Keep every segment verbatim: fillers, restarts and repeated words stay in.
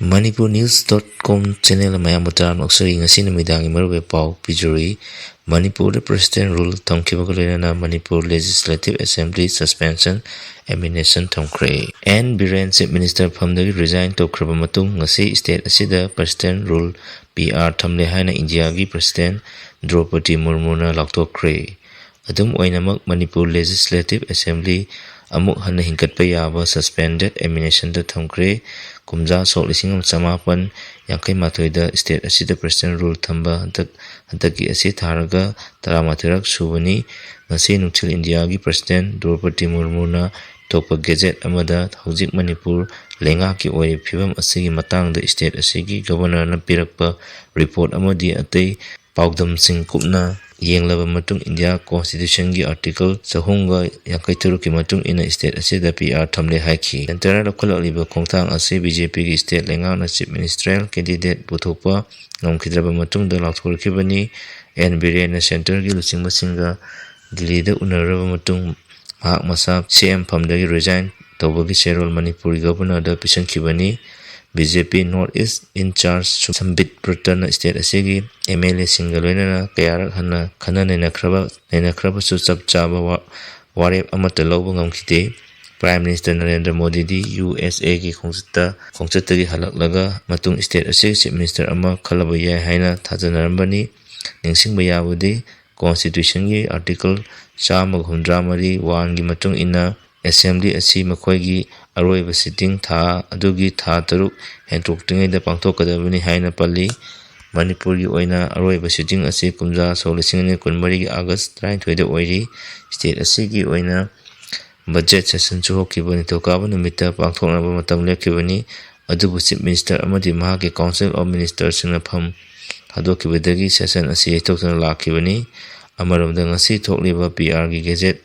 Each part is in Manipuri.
Manipur News dot com channel ꯃꯌꯥꯝꯕꯨ ꯇꯔꯥꯝꯅ ꯑꯣꯛꯆꯔꯤ꯫ ꯉꯁꯤ ꯅꯨꯃꯤꯗꯥꯡꯒꯤ ꯃꯔꯨꯑꯣꯏꯕ ꯄꯥꯎ ꯄꯤꯖꯔꯤ꯫ ꯃꯅꯤꯄꯨꯔꯗ President Rule ꯊꯝꯈꯤꯕꯒ ꯂꯣꯏꯅꯅ Manipur Legislative Assembly suspension, ammunition ꯊꯝꯈ꯭ꯔꯦ꯫ ꯑꯦꯟ ꯕꯤꯔꯦꯟ Chief Minister ꯐꯝꯗꯒꯤ resign ꯇꯧꯈ꯭ꯔꯕ ꯃꯇꯨꯡ ꯉꯁꯤ state ꯑꯁꯤꯗ President Rule, P R ꯊꯝꯂꯦ ꯍꯥꯏꯅ ꯏꯟꯗꯤꯌꯥꯒꯤ President ꯗ꯭ꯔꯧꯄꯗꯤ ꯃꯨꯔꯃꯨꯅ ꯂꯥꯎꯊꯣꯛꯈ꯭ꯔꯦ꯫ ꯑꯗꯨꯝ ꯑꯣꯏꯅꯃꯛ, ꯃꯅꯤꯄꯨꯔ Legislative Assembly ꯑꯃꯨꯛ ꯍꯟꯅ ꯍꯤꯡꯒꯠꯄ ꯌꯥꯕ suspended ammunitionꯗ ꯊꯝꯈ꯭ꯔꯦ꯫ ꯀꯨꯝꯖꯥ ꯁꯣꯛ ꯂꯤꯁꯤꯡ ꯑꯃ ꯆꯃꯥꯄꯟ ꯌꯥꯡꯈꯩ ꯃꯥꯊꯣꯏꯗ state ꯑꯁꯤꯗ President Rule ꯊꯝꯕ ꯍꯟꯗꯛ, ꯍꯟꯗꯛꯀꯤ ꯑꯁꯤ ꯊꯥꯔꯒ ꯇꯔꯥꯃꯥꯊꯣꯏꯔꯛ ꯁꯨꯕꯅꯤ꯫ ꯉꯁꯤ ꯅꯨꯡꯊꯤꯜ ꯏꯟꯗꯤꯌꯥꯒꯤ President ꯗ꯭ꯔꯧꯄꯗꯤ ꯃꯨꯔꯃꯨꯅ ꯊꯣꯛꯄ gazette ꯑꯃꯗ ꯍꯧꯖꯤꯛ ꯃꯅꯤꯄꯨꯔ ꯂꯩꯉꯥꯛꯀꯤ ꯑꯣꯏꯔꯤꯕ ꯐꯤꯕꯝ ꯑꯁꯤꯒꯤ ꯃꯇꯥꯡꯗ state ꯑꯁꯤꯒꯤ Governorꯅ ꯄꯤꯔꯛꯄ report ꯑꯃꯗꯤ ꯑꯇꯩ ꯄꯥꯎꯗꯝꯁꯤꯡ ꯀꯨꯞꯅ ꯌꯦꯡꯂꯕ ꯃꯇꯨꯡ, ꯏꯟꯗꯤꯌꯥ Constitutionꯒꯤ Article ꯆꯍꯨꯝꯒ ꯌꯥꯡꯈꯩ ꯇꯔꯨꯛꯀꯤ ꯃꯇꯨꯡ ꯏꯟꯅ state ꯑꯁꯤꯗ P R ꯊꯝꯂꯦ ꯍꯥꯏꯈꯤ꯫ Centreꯗ ꯂꯧꯈꯠꯂꯛꯂꯤꯕ ꯈꯣꯡꯊꯥꯡ ꯑꯁꯤ BJPꯒꯤ state ꯂꯩꯉꯥꯛꯅ Chief Ministerial candidate ꯄꯨꯊꯣꯛꯄ ꯉꯝꯈꯤꯗ꯭ꯔꯕ ꯃꯇꯨꯡꯗ ꯂꯥꯎꯊꯣꯔꯛꯈꯤꯕꯅꯤ꯫ ꯑꯦꯟ ꯕꯤꯔꯦꯟꯅ centreꯒꯤ ꯂꯨꯆꯤꯡꯕꯁꯤꯡꯒ ꯗꯤꯜꯂꯤꯗ ꯎꯅꯔꯕ ꯃꯇꯨꯡ, ꯃꯍꯥꯛ ꯃꯁꯥ CM ꯐꯝꯗꯒꯤ resign ꯇꯧꯕꯒꯤ ꯆꯦꯔꯣꯜ ꯃꯅꯤꯄꯨꯔꯒꯤ Governorꯗ ꯄꯤꯁꯤꯟꯈꯤꯕꯅꯤ꯫ BJP North East in-charge ꯁꯝꯕꯤꯠ ꯄ꯭ꯔꯇꯅ state ꯑꯁꯤꯒꯤ MLAꯁꯤꯡꯒ ꯂꯣꯏꯅꯅ ꯀꯌꯥꯔꯛ ꯍꯟꯅ ꯈꯟꯅ ꯅꯩꯅꯈ꯭ꯔꯕ, ꯅꯩꯅꯈ꯭ꯔꯕꯁꯨ ꯆꯞ ꯆꯥꯕ ꯋꯥ-, ꯋꯥꯔꯦꯞ ꯑꯃꯠꯇ ꯂꯧꯕ ꯉꯝꯈꯤꯗꯦ꯫ Prime Minister ꯅꯔꯦꯟꯗ꯭ꯔ ꯃꯣꯗꯤꯗꯤ USAꯒꯤ ꯈꯣꯡꯆꯠꯇ, ꯈꯣꯡꯆꯠꯇꯒꯤ ꯍꯜꯂꯛꯂꯒ ꯃꯇꯨꯡ state ꯑꯁꯤꯒꯤ Chief Minister ꯑꯃ ꯈꯜꯂꯕ ꯌꯥꯏ ꯍꯥꯏꯅ ꯊꯥꯖꯅꯔꯝꯕꯅꯤ꯫ ꯅꯤꯡꯁꯤꯡꯕ ꯌꯥꯕꯗꯤ, Constitutionꯒꯤ Article ꯆꯥꯝꯃꯒ ꯍꯨꯝꯗ꯭ꯔꯥ ꯃꯔꯤ oneꯒꯤ ꯃꯇꯨꯡ ꯏꯟꯅ Assembly ꯑꯁꯤ ꯃꯈꯣꯏꯒꯤ ꯑꯔꯣꯏꯕ sitting ꯊꯥ ꯑꯗꯨꯒꯤ ꯊꯥ ꯇꯔꯨꯛ ꯍꯦꯟꯗꯣꯛꯇ꯭ꯔꯤꯉꯩꯗ ꯄꯥꯡꯊꯣꯛꯀꯗꯕꯅꯤ ꯍꯥꯏꯅ ꯄꯜꯂꯤ꯫ ꯃꯅꯤꯄꯨꯔꯒꯤ ꯑꯣꯏꯅ ꯑꯔꯣꯏꯕ sitting ꯑꯁꯤ ꯀꯨꯝꯖꯥ ꯁꯣꯛ ꯂꯤꯁꯤꯡ ꯑꯅꯤ ꯀꯨꯟꯃꯔꯤꯒꯤ August ꯇꯔꯥꯅꯤꯊꯣꯏꯗ ꯑꯣꯏꯔꯤ꯫ State ꯑꯁꯤꯒꯤ ꯑꯣꯏꯅ budget sessionꯁꯨ ꯍꯧꯈꯤꯕ ꯅꯤꯡꯊꯧꯀꯥꯕ ꯅꯨꯃꯤꯠꯇ ꯄꯥꯡꯊꯣꯛꯅꯕ ꯃꯇꯝ ꯂꯦꯞꯈꯤꯕꯅꯤ꯫ ꯑꯗꯨꯕꯨ Chief Minister ꯑꯃꯗꯤ ꯃꯍꯥꯛꯀꯤ Council of Ministerꯁꯤꯡꯅ ꯐꯝ ꯊꯥꯗꯣꯛꯈꯤꯕꯗꯒꯤ session ꯑꯁꯤ ꯌꯩꯊꯣꯛꯇꯨꯅ ꯂꯥꯛꯈꯤꯕꯅꯤ꯫ ꯑꯃꯔꯣꯝꯗ, ꯉꯁꯤ ꯊꯣꯛꯂꯤꯕ PRꯒꯤ gazette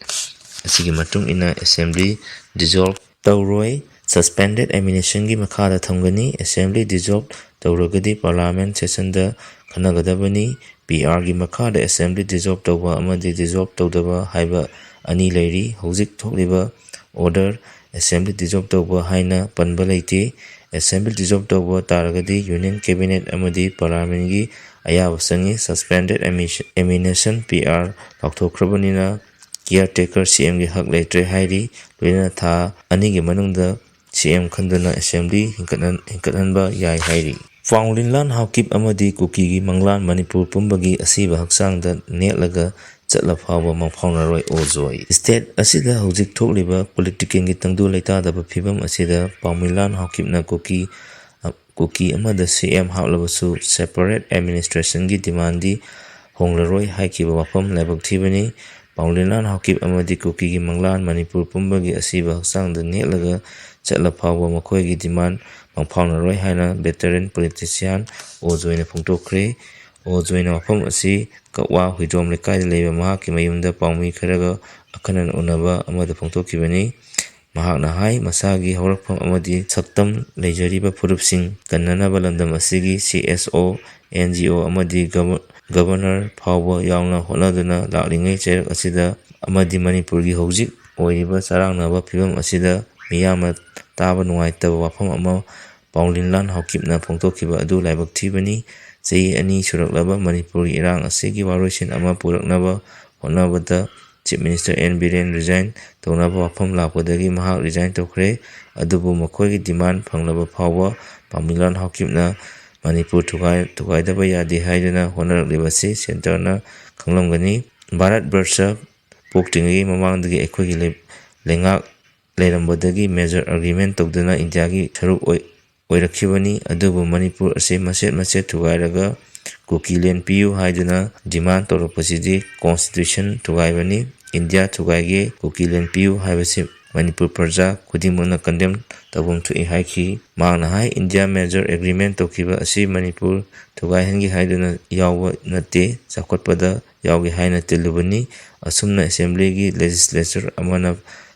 ꯑꯁꯤꯒꯤ ꯃꯇꯨꯡ ꯏꯟꯅ Assembly dissolve ꯇꯧꯔꯣꯏ, suspended ammunitionꯒꯤ ꯃꯈꯥꯗ ꯊꯝꯒꯅꯤ꯫ Assembly dissolve ꯇꯧꯔꯒꯗꯤ Parliament sessionꯗ ꯈꯟꯅꯒꯗꯕꯅꯤ꯫ PRꯒꯤ ꯃꯈꯥꯗ Assembly dissolve ꯇꯧꯕ ꯑꯃꯗꯤ dissolve ꯇꯧꯗꯕ ꯍꯥꯏꯕ ꯑꯅꯤ ꯂꯩꯔꯤ꯫ ꯍꯧꯖꯤꯛ ꯊꯣꯛꯂꯤꯕ order Assembly dissolve ꯇꯧꯕ ꯍꯥꯏꯅ ꯄꯟꯕ ꯂꯩꯇꯦ꯫ Assembly dissolve ꯇꯧꯕ ꯇꯥꯔꯒꯗꯤ Union Cabinet ꯑꯃꯗꯤ Parliamentꯀꯤ ꯑꯌꯥꯕ ꯆꯪꯏ꯫ Suspended ammunition P R ꯂꯥꯎꯊꯣꯛꯈ꯭ꯔꯕꯅꯤꯅ caretaker C Mꯒꯤ ꯍꯛ ꯂꯩꯇ꯭ꯔꯦ ꯍꯥꯏꯔꯤ꯫ ꯂꯣꯏꯅꯅ ꯊꯥ ꯑꯅꯤꯒꯤ ꯃꯅꯨꯡꯗ C M ꯈꯟꯗꯨꯅ Assembly ꯍꯤꯡꯀꯠꯍꯟ-, ꯍꯤꯡꯀꯠꯍꯟꯕ ꯌꯥꯏ ꯍꯥꯏꯔꯤ꯫ ꯄꯥꯎꯂꯤꯟꯂꯥꯟ ꯍꯥꯎꯀꯤꯞ ꯑꯃꯗꯤ ꯀꯨꯀꯤꯒꯤ ꯃꯪꯂꯥꯟ ꯃꯅꯤꯄꯨꯔ ꯄꯨꯝꯕꯒꯤ ꯑꯁꯤꯕ ꯍꯛꯆꯥꯡꯗ ꯅꯦꯠꯂꯒ ꯆꯠꯂ ꯐꯥꯎꯕ ꯃꯪꯐꯥꯎꯅꯔꯣꯏ ꯑꯣꯖꯣꯏ꯫ State ꯑꯁꯤꯗ ꯍꯧꯖꯤꯛ ꯊꯣꯛꯂꯤꯕ politicalꯒꯤ ꯇꯪꯗꯨ ꯂꯩꯇꯥꯗꯕ ꯐꯤꯕꯝ ꯑꯁꯤꯗ ꯄꯥꯎꯃꯤꯂꯥꯟ ꯍꯥꯎꯀꯤꯞꯅ ꯀꯨꯀꯤ, ꯀꯨꯀꯤ ꯑꯃꯗ C M ꯍꯥꯞꯂꯕꯁꯨ separate administrationꯒꯤ demandꯗꯤ ꯍꯣꯡꯂꯔꯣꯏ ꯍꯥꯏꯈꯤꯕ ꯋꯥꯐꯝ ꯂꯥꯏꯕꯛ ꯊꯤꯕꯅꯤ꯫ ꯄꯥꯎꯂꯤꯟꯂꯥꯟ ꯍꯥꯎꯀꯤꯞ ꯑꯃꯗꯤ ꯀꯨꯀꯤꯒꯤ ꯃꯪꯂꯥꯟ ꯃꯅꯤꯄꯨꯔ ꯄꯨꯝꯕꯒꯤ ꯑꯁꯤꯕ ꯍꯛꯆꯥꯡꯗ ꯅꯦꯠꯂꯒ ꯆꯠꯂ ꯐꯥꯎꯕ ꯃꯈꯣꯏꯒꯤ demand ꯃꯪꯐꯥꯎꯅꯔꯣꯏ ꯍꯥꯏꯅ veteran politician ꯑꯣꯖꯣꯏꯅ ꯐꯣꯡꯗꯣꯛꯈ꯭ꯔꯦ꯫ ꯑꯣꯖꯣꯏꯅ ꯋꯥꯐꯝ ꯑꯁꯤ ꯀꯛꯋꯥ ꯍꯨꯏꯗ꯭ꯔꯣꯝ ꯂꯩꯀꯥꯏꯗ ꯂꯩꯕ ꯃꯍꯥꯛꯀꯤ ꯃꯌꯨꯝꯗ ꯄꯥꯎꯃꯤ ꯈꯔꯒ ꯑꯈꯟꯅꯅ ꯎꯅꯕ ꯑꯃꯗ ꯐꯣꯡꯗꯣꯛꯈꯤꯕꯅꯤ꯫ ꯃꯍꯥꯛꯅ ꯍꯥꯏ, ꯃꯁꯥꯒꯤ ꯍꯧꯔꯛꯐꯝ ꯑꯃꯗꯤ ꯁꯛꯇꯝ ꯂꯩꯖꯔꯤꯕ ꯐꯨꯔꯨꯞꯁꯤꯡ ꯀꯟꯅꯅꯕ ꯂꯝꯗꯝ ꯑꯁꯤꯒꯤ C S O, N G O ꯑꯃꯗꯤ ꯒꯕ-, Governor ꯐꯥꯎꯕ ꯌꯥꯎꯅ ꯍꯣꯠꯅꯗꯨꯅ ꯂꯥꯛꯂꯤꯉꯩ ꯆꯩꯔꯛ ꯑꯁꯤꯗ ꯑꯃꯗꯤ ꯃꯅꯤꯄꯨꯔꯒꯤ ꯍꯧꯖꯤꯛ ꯑꯣꯏꯔꯤꯕ ꯆꯔꯥꯡꯅꯕ ꯐꯤꯕꯝ ꯑꯁꯤꯗ ꯃꯤꯌꯥꯝꯅ ꯇꯥꯕ ꯅꯨꯡꯉꯥꯏꯇꯕ ꯋꯥꯐꯝ ꯑꯃ ꯄꯥꯎꯂꯤꯟꯂꯥꯟ ꯍꯥꯎꯀꯤꯞꯅ ꯐꯣꯡꯗꯣꯛꯈꯤꯕ ꯑꯗꯨ ꯂꯥꯏꯕꯛ ꯊꯤꯕꯅꯤ꯫ ꯆꯍꯤ ꯑꯅꯤ ꯁꯨꯔꯛꯂꯕ ꯃꯅꯤꯄꯨꯔꯒꯤ ꯏꯔꯥꯡ ꯑꯁꯤꯒꯤ ꯋꯥꯔꯣꯏꯁꯤꯟ ꯑꯃ ꯄꯨꯔꯛꯅꯕ ꯍꯣꯠꯅꯕꯗ Chief Minister N Biren resign ꯇꯧꯅꯕ ꯋꯥꯐꯝ ꯂꯥꯛꯄꯗꯒꯤ ꯃꯍꯥꯛ resign ꯇꯧꯈ꯭ꯔꯦ꯫ ꯑꯗꯨꯕꯨ ꯃꯈꯣꯏꯒꯤ demand ꯐꯪꯂꯕ ꯐꯥꯎꯕ ꯄꯥꯎꯃꯤꯂꯥꯟ ꯍꯥꯎꯀꯤꯞꯅ ꯃꯅꯤꯄꯨꯔ ꯊꯨꯒꯥꯏ-, ꯊꯨꯒꯥꯏꯗꯕ ꯌꯥꯗꯦ ꯍꯥꯏꯗꯨꯅ ꯍꯣꯠꯅꯔꯛꯂꯤꯕꯁꯤ centreꯅ ꯈꯪꯂꯝꯒꯅꯤ꯫ ꯚꯥꯔꯠ ꯕꯔꯁ ꯄꯣꯛꯇ꯭ꯔꯤꯉꯩꯒꯤ ꯃꯃꯥꯡꯗꯒꯤ ꯑꯩꯈꯣꯏꯒꯤ ꯂꯩ-, ꯂꯩꯉꯥꯛ ꯂꯩꯔꯝꯕꯗꯒꯤ major agreement ꯇꯧꯗꯨꯅ ꯏꯟꯗꯤꯌꯥꯒꯤ ꯁꯔꯨꯛ ꯑꯣꯏ-, ꯑꯣꯏꯔꯛꯈꯤꯕꯅꯤ꯫ ꯑꯗꯨꯕꯨ ꯃꯅꯤꯄꯨꯔ ꯑꯁꯤ ꯃꯆꯦꯠ ꯃꯆꯦꯠ ꯊꯨꯒꯥꯏꯔꯒ ꯀꯨꯀꯤ land ꯄꯤꯌꯨ ꯍꯥꯏꯗꯨꯅ demand ꯇꯧꯔꯛꯄꯁꯤꯗꯤ constitution ꯊꯨꯒꯥꯏꯕꯅꯤ꯫ ꯏꯟꯗꯤꯌꯥ ꯊꯨꯒꯥꯏꯒꯦ, ꯀꯨꯀꯤ land ꯄꯤꯌꯨ ꯍꯥꯏꯕꯁꯤ ꯃꯅꯤꯄꯨꯔ ꯄ꯭ꯔꯖꯥ ꯈꯨꯗꯤꯡꯃꯛꯅ condemn ꯇꯧꯐꯝ ꯊꯣꯛꯏ ꯍꯥꯏꯈꯤ꯫ ꯃꯍꯥꯛꯅ ꯍꯥꯏ, ꯏꯟꯗꯤꯌꯥ major agreement ꯇꯧꯈꯤꯕ ꯑꯁꯤ ꯃꯅꯤꯄꯨꯔ ꯊꯨꯒꯥꯏꯍꯟꯒꯦ ꯍꯥꯏꯗꯨꯅ ꯌꯥꯎꯕ ꯅꯠꯇꯦ, ꯆꯥꯎꯈꯠꯄꯗ ꯌꯥꯎꯒꯦ ꯍꯥꯏꯅ ꯇꯤꯜꯂꯨꯕꯅꯤ꯫ ꯑꯁꯨꯝꯅ assemblyꯒꯤ legislature ꯑꯃꯅ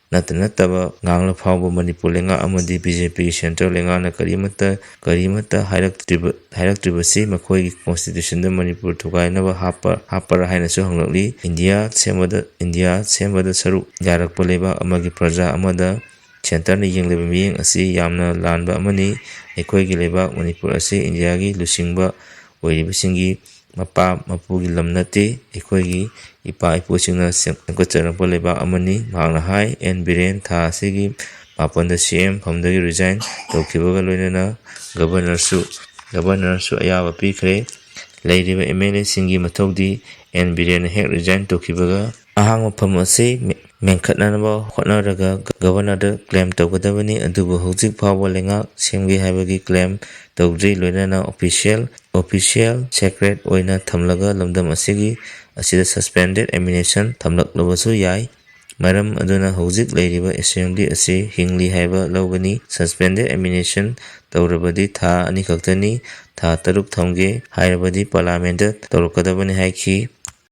ꯅꯠꯇ ꯅꯠꯇꯕ ꯉꯥꯡꯂ ꯐꯥꯎꯕ ꯃꯅꯤꯄꯨꯔ ꯂꯩꯉꯥꯛ ꯑꯃꯗꯤ BJPꯒꯤ centre ꯂꯩꯉꯥꯛꯅ ꯀꯔꯤꯃꯠꯇ, ꯀꯔꯤꯃꯠꯇ ꯍꯥꯏꯔꯛꯇ꯭ꯔꯤꯕ, ꯍꯥꯏꯔꯛꯇ꯭ꯔꯤꯕꯁꯤ ꯃꯈꯣꯏꯒꯤ constitutionꯗ ꯃꯅꯤꯄꯨꯔ ꯊꯨꯒꯥꯏꯅꯕ ꯍꯥꯞꯄ, ꯍꯥꯞꯄꯔꯥ ꯍꯥꯏꯅꯁꯨ ꯍꯪꯂꯛꯂꯤ꯫ ꯏꯟꯗꯤꯌꯥ ꯁꯦꯝꯕꯗ, ꯏꯟꯗꯤꯌꯥ ꯁꯦꯝꯕꯗ ꯁꯔꯨꯛ ꯌꯥꯔꯛꯄ ꯂꯩꯕꯥꯛ ꯑꯃꯒꯤ ꯄ꯭ꯔꯖꯥ ꯑꯃꯗ ꯁꯦꯟꯇꯔꯅ ꯌꯦꯡꯂꯤꯕ ꯃꯤꯠꯌꯦꯡ ꯑꯁꯤ ꯌꯥꯝꯅ ꯂꯥꯟꯕ ꯑꯃꯅꯤ꯫ ꯑꯩꯈꯣꯏꯒꯤ ꯂꯩꯕꯥꯛ ꯃꯅꯤꯄꯨꯔ ꯑꯁꯤ ꯏꯟꯗꯤꯌꯥꯒꯤ ꯂꯨꯆꯤꯡꯕ ꯑꯣꯏꯔꯤꯕꯁꯤꯡꯒꯤ ꯃꯄꯥ ꯃꯄꯨꯒꯤ ꯂꯝ ꯅꯠꯇꯦ꯫ ꯑꯩꯈꯣꯏꯒꯤ ꯏꯄꯥ ꯏꯄꯨꯁꯤꯡꯅ ꯁꯦꯝꯒꯠꯆꯔꯛꯄ ꯂꯩꯕꯥꯛ ꯑꯃꯅꯤ꯫ ꯃꯍꯥꯛꯅ ꯍꯥꯏ, ꯑꯦꯟ ꯕꯤꯔꯦꯟ ꯊꯥ ꯑꯁꯤꯒꯤ ꯃꯥꯄꯟꯗ ꯁꯤ ꯑꯦꯝ ꯐꯝꯗꯒꯤ ꯔꯤꯖꯥꯏꯟ ꯇꯧꯈꯤꯕꯒ ꯂꯣꯏꯅꯅ ꯒꯕꯔꯅꯔꯁꯨ, ꯒꯕꯔꯅꯔꯁꯨ ꯑꯌꯥꯕ ꯄꯤꯈ꯭ꯔꯦ꯫ ꯂꯩꯔꯤꯕ ꯑꯦꯝ ꯑꯦꯜ ꯑꯦꯁꯤꯡꯒꯤ ꯃꯊꯧꯗꯤ ꯑꯦꯟ ꯕꯤꯔꯦꯟꯅ ꯍꯦꯛ ꯔꯤꯖꯥꯏꯟ ꯇꯧꯈꯤꯕꯒ ꯑꯍꯥꯡꯕ ꯐꯝ ꯑꯁꯤ ꯃꯦꯟꯈꯠꯅꯅꯕ ꯍꯣꯠꯅꯔꯒ ꯒꯕꯔꯅꯔꯗ ꯀ꯭ꯂꯦꯝ ꯇꯧꯒꯗꯕꯅꯤ꯫ ꯑꯗꯨꯕꯨ ꯍꯧꯖꯤꯛ ꯐꯥꯎꯕ ꯂꯩꯉꯥꯛ ꯁꯦꯝꯒꯦ ꯍꯥꯏꯕꯒꯤ ꯀ꯭ꯂꯦꯝ ꯇꯧꯗ꯭ꯔꯤ꯫ ꯂꯣꯏꯅꯅ ꯑꯣꯐꯤꯁꯤꯌꯦꯜ, ꯑꯣꯐꯤꯁꯤꯌꯦꯜ ꯁꯦꯀ꯭ꯔꯦꯠ ꯑꯣꯏꯅ ꯊꯝꯂꯒ ꯂꯝꯗꯝ ꯑꯁꯤꯒꯤ, ꯑꯁꯤꯗ ꯁꯁꯄꯦꯟꯗꯦꯗ ꯑꯦꯃꯤꯅꯦꯁꯟ ꯊꯝꯂꯛꯂꯕꯁꯨ ꯌꯥꯏ꯫ ꯃꯔꯝ ꯑꯗꯨꯅ ꯍꯧꯖꯤꯛ ꯂꯩꯔꯤꯕ ꯑꯦꯁꯦꯝꯕ꯭ꯂꯤ ꯑꯁꯤ ꯍꯤꯡꯂꯤ ꯍꯥꯏꯕ ꯂꯧꯒꯅꯤ꯫ ꯁꯁꯄꯦꯟꯗꯦꯗ ꯑꯦꯃꯤꯅꯦꯁꯟ ꯇꯧꯔꯕꯗꯤ ꯊꯥ ꯑꯅꯤꯈꯛꯇꯅꯤ꯫ ꯊꯥ ꯇꯔꯨꯛ ꯊꯝꯒꯦ ꯍꯥꯏꯔꯕꯗꯤ ꯄꯥꯔꯂꯥꯃꯦꯟꯗ ꯇꯧꯔꯛꯀꯗꯕꯅꯤ ꯍꯥꯏꯈꯤ꯫